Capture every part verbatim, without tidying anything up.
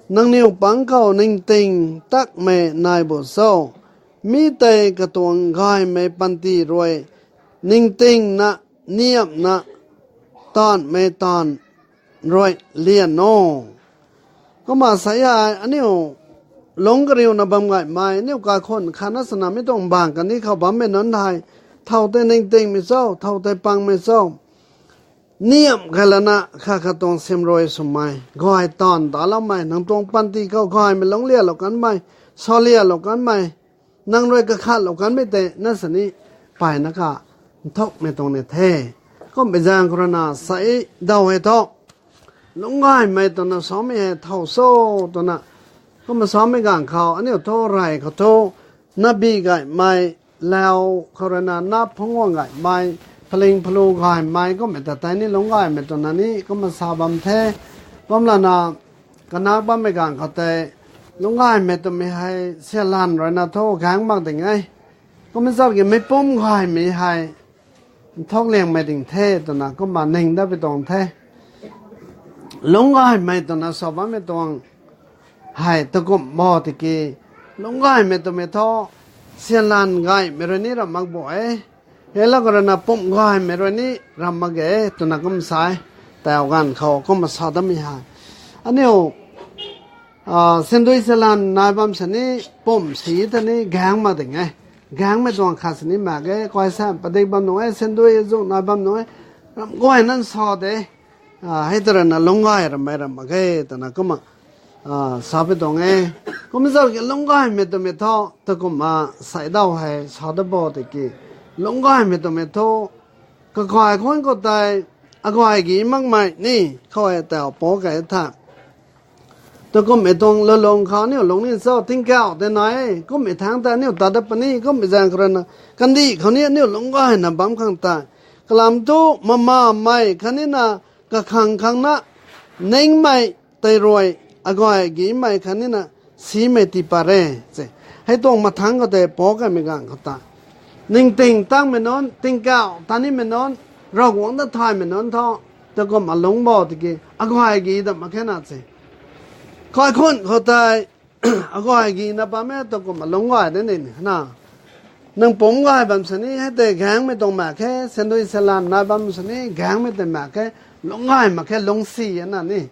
Nangniw pang khou ningting takmei nai bo cho? Mi tei katuang gaymei panty rui ningtingna, niamna, taanvmei taanv rui lian o. Kumna sa hei aniu lungc kariuna bam gaymei, aniu kaikhunh khatna swna mi tuang bang kandih khou bammei nunc hei, thow tei ningtingmei cho, thow tei pangmei cho, niamh khat lana khat khat tuang simrui swmei, gay taanv taloumei, nang tuang panty khou gaymei lungc lialou kanmei, sa lialou kanmei, nang rui kakhatlou kanmei tei na sini mpeyna kha nthukmei tuang ni the. Kummei zaeng khou rui na sa daw hei thu, lungc gaymei twna samei hei thow cho twna, kumna samei ganv khou aniu thu rey khou thu, nabi gaymei, lau khou rui na nap phungc guang gaymei, phaling phalu gaymei kummei ta tei ni lungc gaymei twna ni kumna sa bam the. Kumlana kanak bammei ganv khou tei lungc gaymei twmei hei sialan rui na thu gaeng mak ding e. Kumna zauc ki meic pumc gaymei hei nthuk liangmei ding the twna kumna ning dat pui tuang the. Lungc gaymei twna sa bammei tuang hei takumh bo tiki, lungc gaymei twmei thu sialan gaymei rui ni ram mak bo e. Hei lak rui na pumc gaymei rui ni ram mak ge twna kum sa e. Tau ganv khou kumna sa dammei hei, aniu sindui sialan nai bam sini, pumc si ta ni gaeng mak ding e. Gaengmei tuang khat sini mak ge, kai sa padik bam nunc e, sindui zu nai bam nunc e, ram guay nan sa de. Hei ta rui na lungc gay ramei ram mak ge twna kumna sa pui tuang e. Kumna zauc ki lungc gaymei twmei thu takumna sa daw hei sa dat bo tiki, lungc gaymei twmei thu kakai khang khou tei agay gi makmei ni khou e tau pou key tha. Takumhmei tuang lulung khou aniu lungc ni cho, tingkauh tei nai e, kummei thangc ta aniu tat dat puni, kummei zaeng khou rui na kandih khou ni aniu lungc gayna bam khang tei, kalam thu mamamei khatni na kakhang khang na ningmei tei rui agay gimei khatni na simei tii pat e. Hei tuang mathangc khou tei pou kaymei ganv khou ta, ningting tangmei nunc, tingkauh ta nimei nunc, Ravguangc ta thaymei nunc thu, takumna lungc bo tiki agay gi dat mak khe na se. Kaikhunh khou tei agay gina bam e, takumna lungc gay de ni na. Nang pumc gay bam sini hei tei gaengmei tuang mak khe, sandui salan nai bam sini gaengmei tei mak khe, lungc gay mak khe, lungcsi na ni.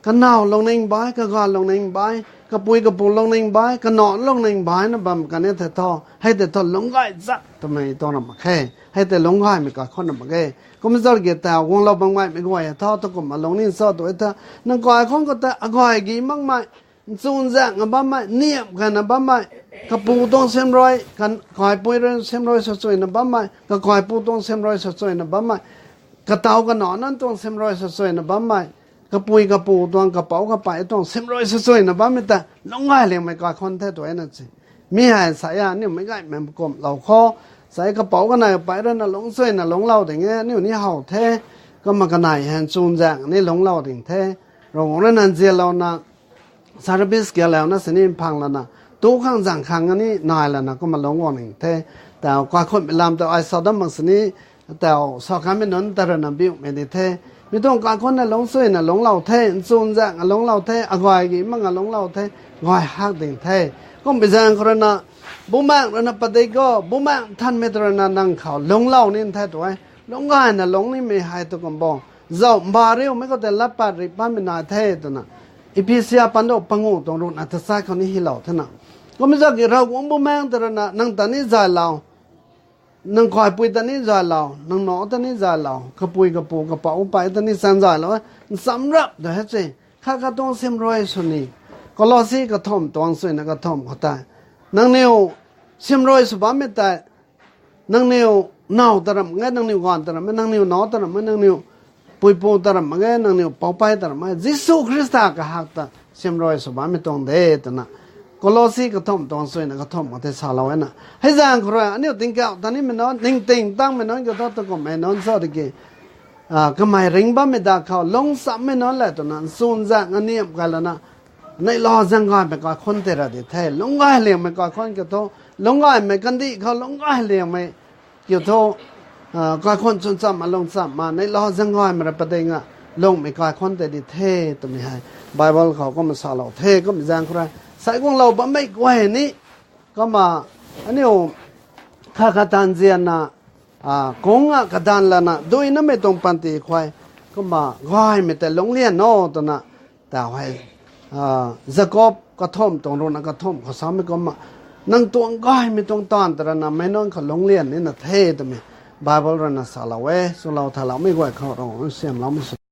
Kanow lungning bai, kaganv lungning bai, kapui kapu lungning bai, kanac lungning bai na bam kan e thei thu, hei tei thu lungc gay zat twmei tuang na mak khe. Hei tei lungc gaymei kaikhunh na mak ge. Kumna zauc ki tau guanglou bam gaymei guay e thu, takumna lungc ni cho tu e tha. Nang kaikhunh khou tei agay gi makmei, nchunzaeng na bammei, niamh kayna bammei, kapu tuang simrui, kaipui rui simrui sa chuyna bammei, kakaipu tuang simrui sa chuyna bammei, katow kanac nunc tuang simrui sa chuyna bammei, kapui kapu tuang, kapouc kapey tuang simrui sa chuyna bammei ta lungc gay liangmei kaikhunh the tu e na se. Mi hei sa ya, aniu meic gaymei kumlou khou, sa kapouc kanei pey rui na lungc chuyna lungclou ding e, aniu ni how the, kumna kanei hei nchunzaeng ni lungclou ding the. Ravguangc rui na nzianlouna service kilouna sini phang lana, tu khang zang khang ni nai lana kumna lungc guang ning the. Tau kaikhunhmei lam tau ai sa dat mak sini, tau sa kanmei nunc ta rui na biumei di the. Mi tuang kaikhunh na lungc chuyna lungclou the, nchunzaeng na lungclou the, agay gi mak na lungclou the, gay hak ding the. Kummei zaeng khou rui na, Bumaengh rui na padik o, Bumaengh Nthanmei ta rui na nang khou lungclou ni the tu e. Lungc gayna lungc nimei hei takumh bo. Zauc mba riumei khou tei lat pat rih patmei nai the twna, Ephesia pandu panguh tuang ruhna tachat khou ni hylou the na. Kumna zauc ki Ravguangc Bumaengh ta rui na nang ta ni zaylou, nang kaipui ta ni zaylou, nang nac ta ni zaylou, kapui kapu kapouc kapey ta ni chan zaylou e. Nchamc rap ta hei se, khat khat tuang simrui sw ni. Kolosi kathumh tuang chuyna kathumh khou tei, nangniw simrui sw bammei tei, nangniw nac ta ramh mak ge, nangniw gaanv ta ramh mak ge, nangniw nac ta ramh mak ge, nangniw puipu ta ramh mak ge, nangniw poupey ta ramh mak ge, Jisu Khrista kahak ta simrui sw bammei tuang de twna, Kolosi kathumh tuang chuyna kathumh khou tei salou e na. Hei zaeng khou rui aniu tingkauh ta nimei nunc, ningting tangmei nunc kiu thu takumhmei nunc cho tiki, kamei ringc bammei da khou lungc chammei nunc le twna nchunzaeng na niamh kay lana, neihla zaeng gaymei kaikhunh tei ra di the. Lungc gay liangmei kaikhunh kiu thu, lungc gaymei kandih khou lungc gay liangmei kiu thu, kaikhunh chwn chamna lung chamna neihla zaeng gaymei ra padik a, lungmei kaikhunc tei di the twmei hei Bible khou kumna salou the. Kumna zaeng khou rui sai guanglou bammei guay ni, kumna aniu kha kha tan zianna, a, kung a kadan lana duinamei tuang panty khou, kumna gaymei tei lungclian o twna, ta hei, a, Jakob kathumh tuang ruhna kathumh khou samei kumna, nang tuang gaymei tuang taanv ta rana meic nunc khou lungclian nina the twmei Bible ruina salou e. Swlou thaloumei guay khou Ravguangc siamloumei sw